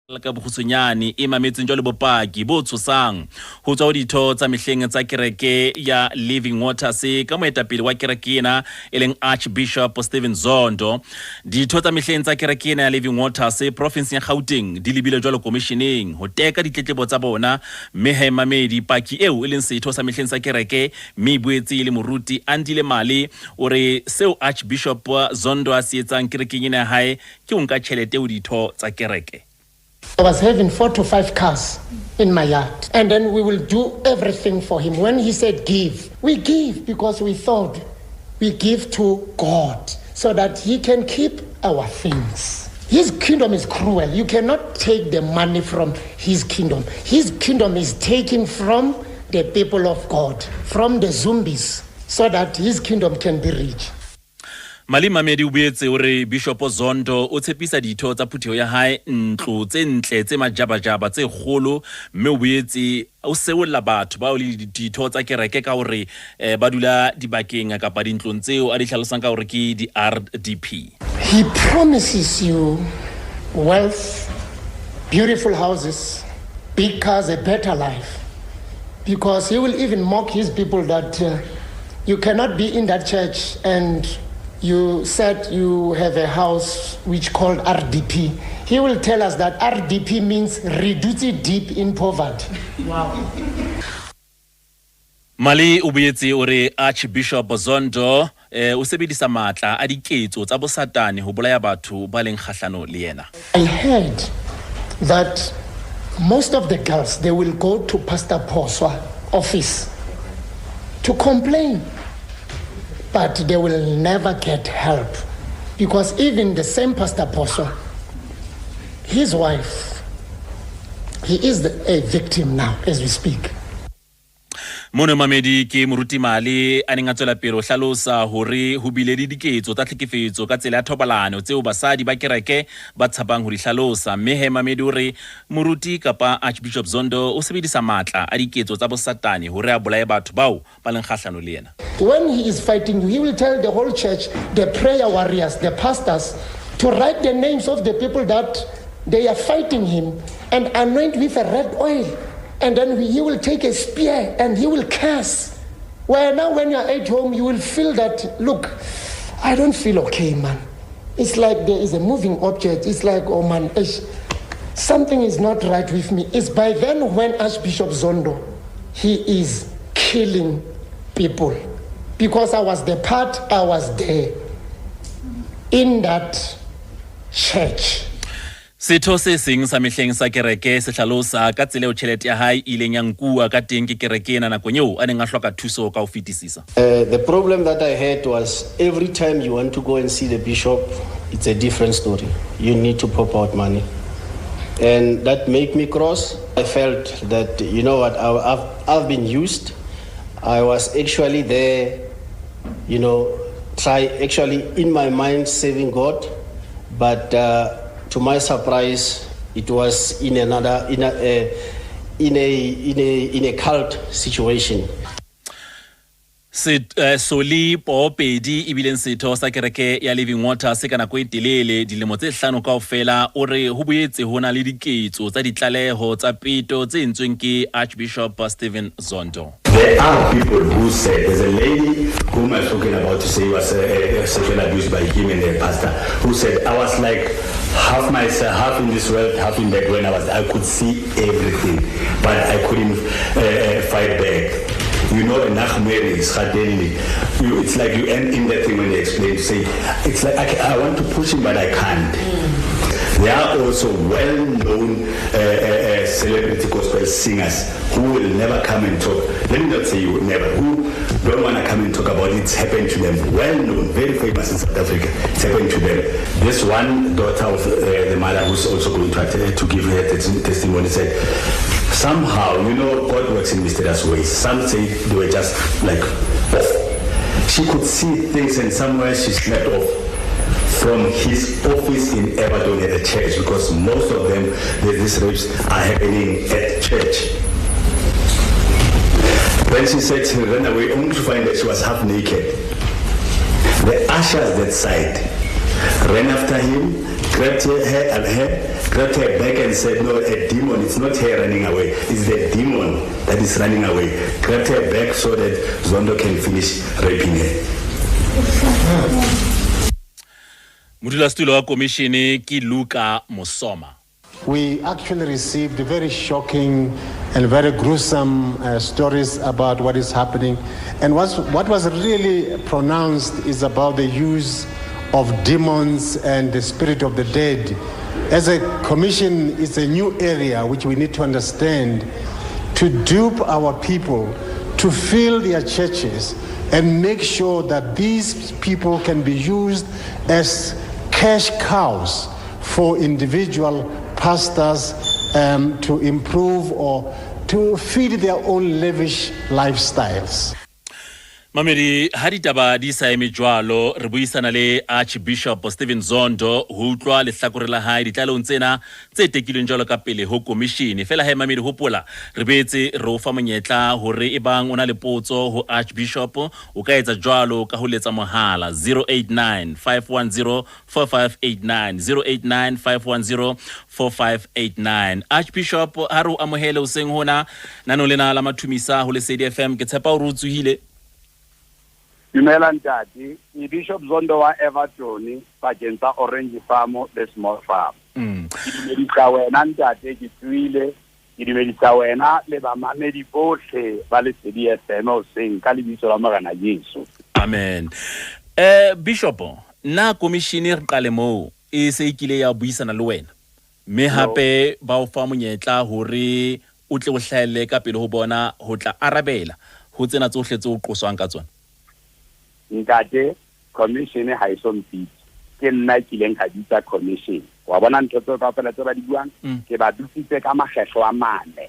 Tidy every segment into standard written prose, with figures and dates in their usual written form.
Ka bokgutshwanyane e mametseng jwale bopaki bo tshosang ho tswa ho ditho tsa mehleng tsa kereke ya Living Waters ka moetapele wa kereke ena e leng Archbishop Stephen Zondo. Ditho tsa mehleng tsa kereke ena ya Living Waters profinseng ya Gauteng di lebile jwalo komisheneng ho teka ditletlebo tsa bona, mme he mamedi paki eo e leng setho sa mehleng sa kereke mme e boetse e le moruti Andile Mali o re seo Archbishop Zondo a se etsang kerekeng ena ya hae ke ho nka tjhelete ho ditho tsa kereke. I was having 4 to 5 cars in my yard, and then we will do everything for him. When he said give, we give because we thought we give to God so that he can keep our things. His kingdom is cruel. You cannot take the money from his kingdom. His kingdom is taken from the people of God, from the zombies, so that his kingdom can be rich. Mali Mamedi o boetse o re Bishop Zondo o tshepisa ditho tsa phutheho ya hae ntlo tse ntle tse majabajaba tse kgolo, mme o boetse o seolla batho bao le ditho tsa kereke ka hore ba dula dibakeng kapa dintlong tseo a di hlalosang ka hore ke di-RDP. He promises you wealth, beautiful houses, big cars, a better life, because he will even mock his people that you cannot be in that church and you said you have a house which called RDP. He will tell us that RDP means reduce deep in poverty. Wow. Mali o boetse o re Archbishop Zondo o sebedisa matla a diketso tsa bosatane ho bolaya batho ba leng kgahlano le yena. I heard that most of the girls, they will go to Pastor Poswa office to complain, but they will never get help, because even the same Pastor Poswa, his wife, he is a victim now as we speak. Mono Mamedi ke moruti Mali a neng a tswela pele ho hlalosa hore ho bile le diketso tsa tlhekefetso ka tsela ya thobalano tseo basadi ba kereke ba tshapang ho di hlalosa, mme he Mamedi o re moruti kapa Archbishop Zondo o sebedisa matla a diketso tsa bosatane hore a bolaye batho bao ba leng kgahlano le yena. When he is fighting you, he will tell the whole church, the prayer warriors, the pastors, to write the names of the people that they are fighting him and anoint with a red oil. And then he will take a spear and he will curse. Where now when you're at home, you will feel that, look, I don't feel okay, man. It's like there is a moving object. It's like, oh man, something is not right with me. It's by then when Archbishop Zondo, he is killing people. Because I was the part, I was there in that church. Setho se seng sa mehleng sa kereke se hlalosa ka tsela eo tjhelete ya hae ileng ya nkuwa ka teng ke kereke ena nakong eo a neng a hloka thuso ka ho fetisisa. The problem that I had was every time you want to go and see the bishop, it's a different story. You need to pop out money. And that made me cross. I felt that, you know what, I've been used. I was actually there, you know, try actually in my mind serving God, but to my surprise, it was in another, in a cult situation. Soli Popedi ebileng setho sa kereke ya Living Water se ka nako e telele dilemo tse hlano kaofela o re ho boetse ho na le diketso tsa ditlaleho tsa peto tse entsweng ke Archbishop Stephen Zondo. There are people who said, there's a lady whom I'm talking about to say was sexually abused by him and the pastor, who said, I was like half myself, half in this world, half in that. When I could see everything, but I couldn't fight back. You know, it's like you end in that thing when they explain, to say, it's like I want to push him, but I can't. There are also well-known celebrity gospel singers who will never come and talk. Let me not say you never, who don't want to come and talk about it. It's happened to them. Well-known, very famous in South Africa. It's happened to them. This one daughter of the mother who's also going to give her testimony said, somehow, you know, God works in mysterious ways. Some say they were just like off. She could see things, and somewhere she slept off from his office in Everton at the church, because most of them, these rapes are happening at church. When she said she ran away, only to find that she was half naked. The ushers that side ran after him, Grabbed her, grabbed her back and said, no, a demon, it's not her running away, it's the demon that is running away. Grabbed her back so that Zondo can finish raping her. Modulasetulo wa komishene ke Luka Mosoma. We actually received very shocking and very gruesome stories about what is happening. And what was really pronounced is about the use of demons and the spirit of the dead. As a commission, it's a new area which we need to understand, to dupe our people, to fill their churches and make sure that these people can be used as cash cows for individual pastors to improve or to feed their own lavish lifestyles. Mamedi, ha ditaba di sa eme jwalo, re buisana le Archbishop Stephen Zondo ho utlwa lehlakore la hae ditlalehong tsena tse tekilweng jwalo ka pele ho komishene. Fela hae mamedi, hopola re boetse re o fa monyetla hore ebang o na le potso ho Archbishop, o ka etsa jwalo ka ho letsa mohala 089 510 4589, 089 510 4589. Archbishop, ha re o amohele hoseng hona nanong lena la Mathumisa ho Lesedi FM. Ke tshepa hore o tsohile. Dumela ntate, ke Bishop Zondo wa Everton pakeng tsa Orange Farm le Small Farm. Ke dumedisa wena ntate, ke tsohile, ke dumedisa wena le bamamedi bohle ba Lesedi FM hoseng ka lebitso la Morena Jesu. Amen. Bishop, na komishene re qale moo e se e kile ya buisana le wena, mme hape ba o fa monyetla hore o tle o hlahelle ka pele ho bona ho tla arabela ho tsena tsohle tse o qoswang ka tsona? Ntate, commission ha e so mpitse. Ke nna ke ileng ka bitsa commission. Wa bona ntho tseo kaofela tse ba di buang, ke ba bitsitse ka makgetlo a mane.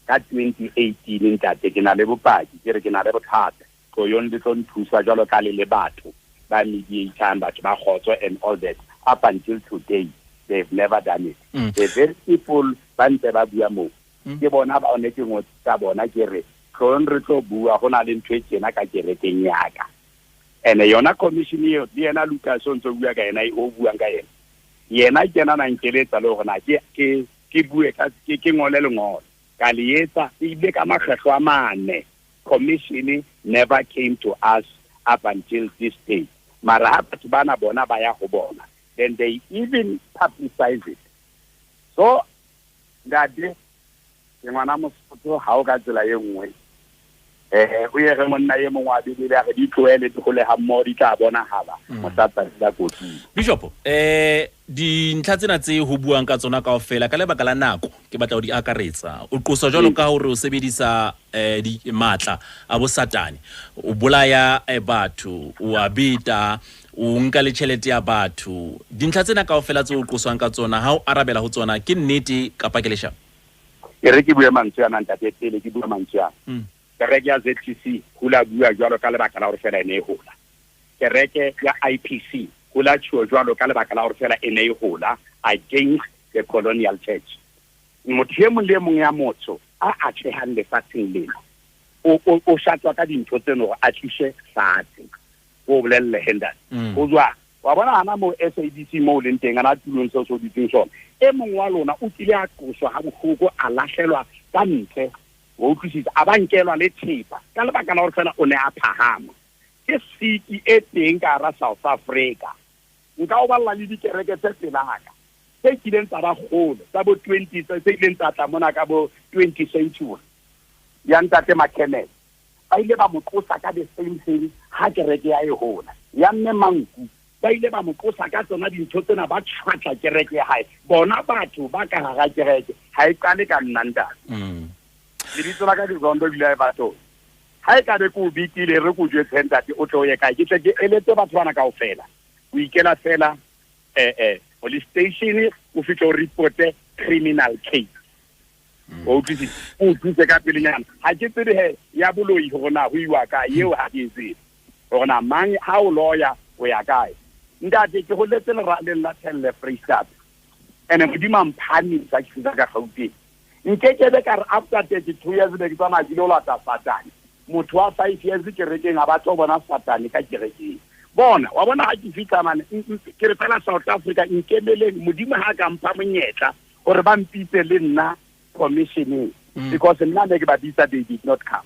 Ka 2018 ntate, ke na le bopaki, ke re ke na le bothata. Tloyong le tlo nthusa jwalo ka le le batho ba mediatang, batho ba kgotso and all that. Up until today, they've never done it. The very people ba ntse ba bua moo, ke bona ba one ke ngotse tsa bona, ke re tloyong re tlo bua, ho na le ntho e tjena ka kerekeng ya ka. Ene yona commission eo, le yena Lucas o ntso bua ka yena, o buang ka yena. Yena ke yena a nkeletsa le hore na ke bue ka, ke ngole lengolo. Ka le etsa, ebile ka makgetlo a mane. Commission never came to us up until this day. Mara ha batho bana bona ba ya ho bona, then they even publicize it. So ntate, ke ngwana Mosotho, ha o ka tsela e nngwe. O ye re monna e mongwe wa Bibele a re di tlohele di hole ha mmoho, di tla bonahala mohla tsatsi la kotulo. Bishop, dintlha tsena tse ho buang ka tsona kaofela ka lebaka la nako ke batla ho di akaretsa. O qoswa jwalo ka hore o sebedisa di matla a bosatane, o bolaya batho, o a beta, o nka le tjhelete ya batho. Dintlha tsena kaofela tse o qoswang ka tsona, ha o arabela ho tsona, ke nnete kapa ke leshano? E re ke bue mantswe ana ntate, pele ke bue mantswe ana. Kereke ya ZCC hula bua jwalo ka lebaka la hore fela e ne e hola. Kereke ya IPC hula tjho jwalo ka lebaka la hore fela e ne e hola against the colonial church. Motho e mong le mong ya motho a atlehang lefatsheng lena o shatwa ka dintho tseno hore a tlishe fatshe. O bolelle Henderson. O jwang? Wa bona hana moo SABC moo leng teng, ana tulong seo se o dutseng sona. E mong wa lona o kile a qoswa ha bohloko, a lahlelwa ka ntle. Wa utlwisisa, a ba nkelwa le thepa ka lebaka la hore fela o ne a phahama. Ke siki e teng ka hara South Africa. Nka o balla le dikereke tse pelaka tse kileng tsa ba kgolo tsa bo 20, tse ileng tsa tla mona ka bo 20 century ya ntate Makemele. Ba ile ba mo qosa ka the same thing ha kereke ya e hola. Ya mme Manku, ba ile ba mo qosa ka tsona dintho tsena, ba tshwatla kereke ya hae. Bona batho ba ka hara kereke ha e qale ka nna ntate. Lebitso la ka ke Zondo ebile ha e batho. Ha e ka be ke o bitile, re ko jwetse ntate, o tlo ye kae? Ke tle ke eletse batho bana kaofela. O ikela fela police station, o fihle o reporte criminal case. O utlwisise, o utlwisise ka pelenyana. Ha ke tsebe he ya boloi hore na ho iwa kae, eo ha ke e tsebe. Hore na mang ha o lawyer o ya kae. Ntate, ke holetse leraleng la Thelle Freistata. Ene Modimo a mphahamisa ke fihla ka Gauteng. Nkekebe ka re after 32 years be ke tsamaya ke lo lata Satane. Motho wa 5 years kerekeng a batla ho bona Satane ka kerekeng. Bona wa bona ha ke fihla mane ke re fela South Africa nkemeleng modimo ha ka mpha monyetla hore ba mpitse le nna commissioning because nna ne ke ba bitsa, they did not come.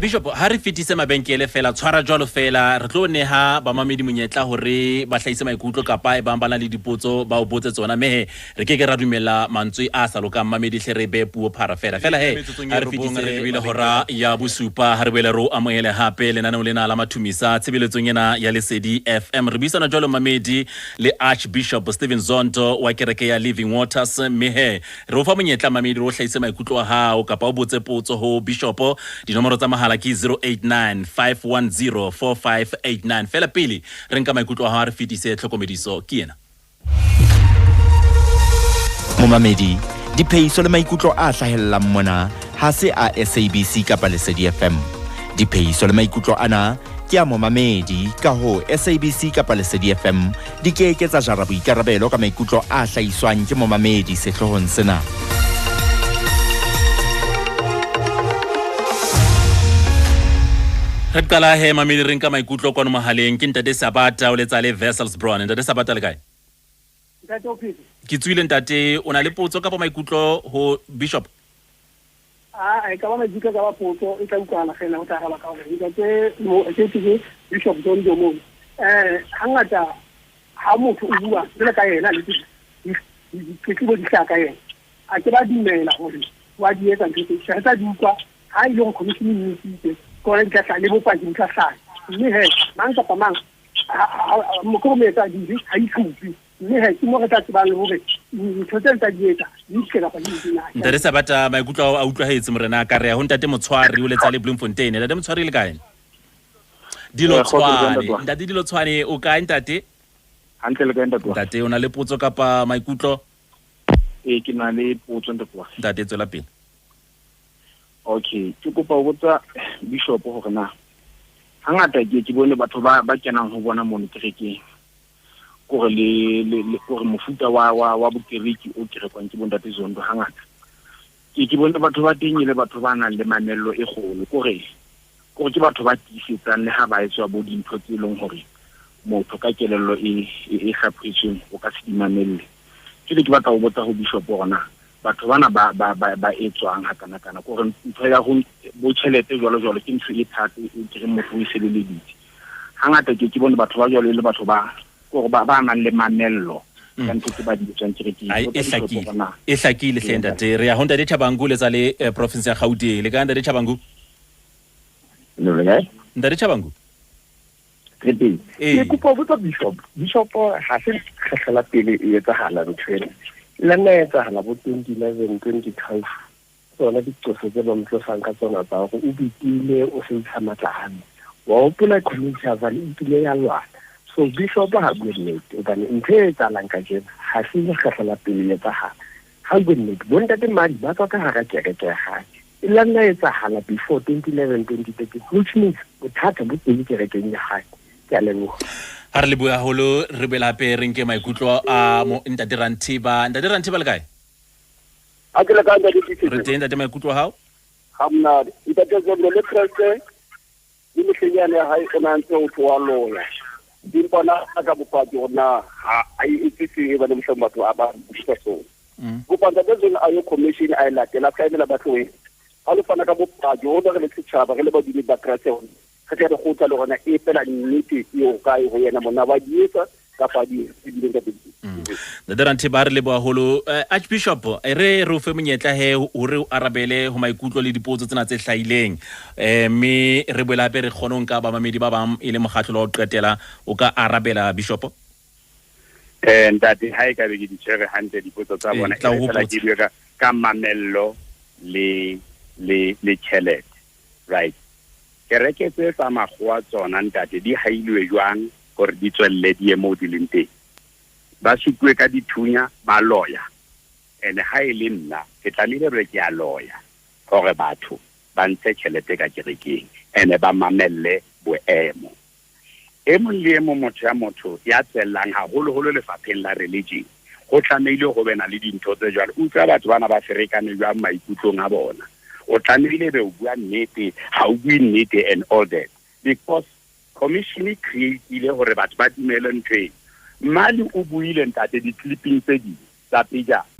Bishop, ha re fetise mabenkele fela, tshwara jwalo fela, re tlo neha bamamedi monyetla hore ba hlahise maikutlo kapa e bang ba na le dipotso ba o botse tsona, mme re ke ke ra dumela mantswe a sa lokang mamedi hle re be puo phara fela. Fela he, ha re fetise re lebile hora ya bosupa, ha re boele re o amohele hape lenaneo lena la Mathumisa tshebeletsong ena ya Lesedi FM. Re buisana jwalo mamedi le Archbishop Stephen Zondo wa kereke ya Living Waters, mme he re o fa monyetla mamedi o hlahise maikutlo a hao kapa o botse potso ho Bishop. Dinomoro tsa mahala ke 089 510 4589. Fela pele re nka maikutlo a hao, re fetise tlhokomediso ke ena. Momamedi, diphehiso le maikutlo a hlahellang mona ha se a SABC kapa Lesedi FM. Diphehiso le maikutlo ana ke a momamedi, ka ho SABC kapa Lesedi FM di ke ke tsa jara boikarabelo ka maikutlo a hlahiswang ke momamedi sehloohong sena. Re qala he mamedi re nka maikutlo kwano mohaleng ke Ntate Sabata o letsa le Vessels Brown. Ntate Sabata le kae? Ntate o phetse. Ke tswile ntate, o na le potso kapa maikutlo ho Bishop? A e ka ba maikutlo ka ba potso e tla utlwana fela ho tla araba ka hore ntate mo ke ke Bishop Zondo mo. Hangata ha motho o bua jwalo ka yena le ditletlebo di hlaha ka yena, a ke ba dumela hore wa di etsa ntho tse. Re tla di utlwa ha e le hore commission e ntshitse kore di tla hlaha le bopaki bo tla hlaha. Mme he mang kapa mang mokoro mo etsa dibe ha itshupe. Mme he ke mo re tla tsebang le hore ntho tse tsa di etsa di itlhela go di na. Ntate Sabata, maikutlo a utlwahetse morena ka re ho Ntate Motshwari o letsa le Bloemfontein. Ntate Motshwari le kae? Dilo tshwane. Ntate Dilo tshwane o kae ntate? Hantle le kae ntate? Ntate o na le potso kapa maikutlo? Ee, ke na le potso ntate. Ntate tswela pele. Okay, ke kopa ho botsa Bishop hore na hangata ke bone batho ba kenang ho bona mono kerekeng kore le kore mofuta wa bokereki o kerekwang ke bontate Zondo hangata ke bone batho ba teng le batho ba nang le mamello e kgolo kore ke batho ba tiisetsang le ha ba etswa bo dintho tse leng hore motho ka kelello e hlaphohetsweng o ka se di mamelle. Ke le ke batla ho botsa ho Bishop hore na batho bana ba etswang ha kana kana kore ntho ya ho bo tjhelete jwalo jwalo ke ntho e thata e ke re motho o sebeleditse. Hangata ke bone batho ba jwalo le batho ba kore ba nang le mamello ka ntho tse ba di etsang kerekeng. E hlakile hle ntate. Re ya ho Ntate Chabangu letsa le province ya Gauteng. Le ka Ntate Chabangu? Ntate Chabangu? Re teng. Ke kopa ho botsa Bishop. Bishop ha se kgehlo la pele e etsahala ntho ena. Le nna e etsahala bo 2011, 2012. Tsona diqoso tse ba mo tlosang ka tsona tsa hore o bitile o sebedisa matla a hae. Wa hopola community ya Valley e kile ya lwana. So Bishop ha bue nnete hobane ntho e etsahalang kajeno ha se lekgetlo la pele e etsahala. Ha bue nnete, bontate Madi ba tswa ka hara kereke ya hae. E la nna etsahala before 2011, 2013, which means bothata bo teng kerekeng ya hae. Ke a leboha. Ha re leboha haholo, re boele hape re nke maikutlo a Ntate Ranthiba. Ntate Ranthiba le kae? A ke le kae ntate? Re teng ntate, maikutlo a hao? Ha monate. Ntate Zondo le Kreste le mehleng yane ya hae o na ntse o tloha loya. Empa na ka bopaki hore na ha a etse se e ba le mohlomong batho a ba busa sona. Kopa Ntate Zondo a ye commission a e latela, a ka emela ba tlohe. Ha lo fana ka bopaki hore re le setjhaba re le badumedi ba Kreste hore re tle re kgotsa le hona e fela nnete eo kae ho yena mona ba di etsa kapa di dileng ka pele. Ntate Ranthiba re leboha haholo. Archbishop, re o fe monyetla he hore o arabele ho maikutlo le dipotso tsena tse hlahileng. Mme re boele hape re kgone ho nka bamamedi ba bang e le mokgatlo wa ho qetela. O ka arabela Bishop? Ntate, ha e ka be ke di tshwere hantle dipotso tsa bona, e fela ke bue ka mamello le tjhelete. Right. Kereke tse tsa makgowa tsona ntate di hailwe jwang hore di tswelle di ye moo di leng teng? Ba supuwe ka dithunya, ba loya. Ene ha e le nna ke tlamehile hore ke a loya hore batho ba ntshe tjhelete ka kerekeng ene ba mamelle boemo. E mong le e mong motho ya motho ya tswellang haholoholo lefapheng la religion ho tlamehile ho bena le dintho tse jwalo. Utlwa batho bana ba ferekane jwang maikutlong a bona. O tlamehile be o bua nnete, ha o bue nnete and all that. Because Commission e creatile hore batho ba dumele ntho eno. Mmali o buile ntate di-clipping tse ding tsa pejana.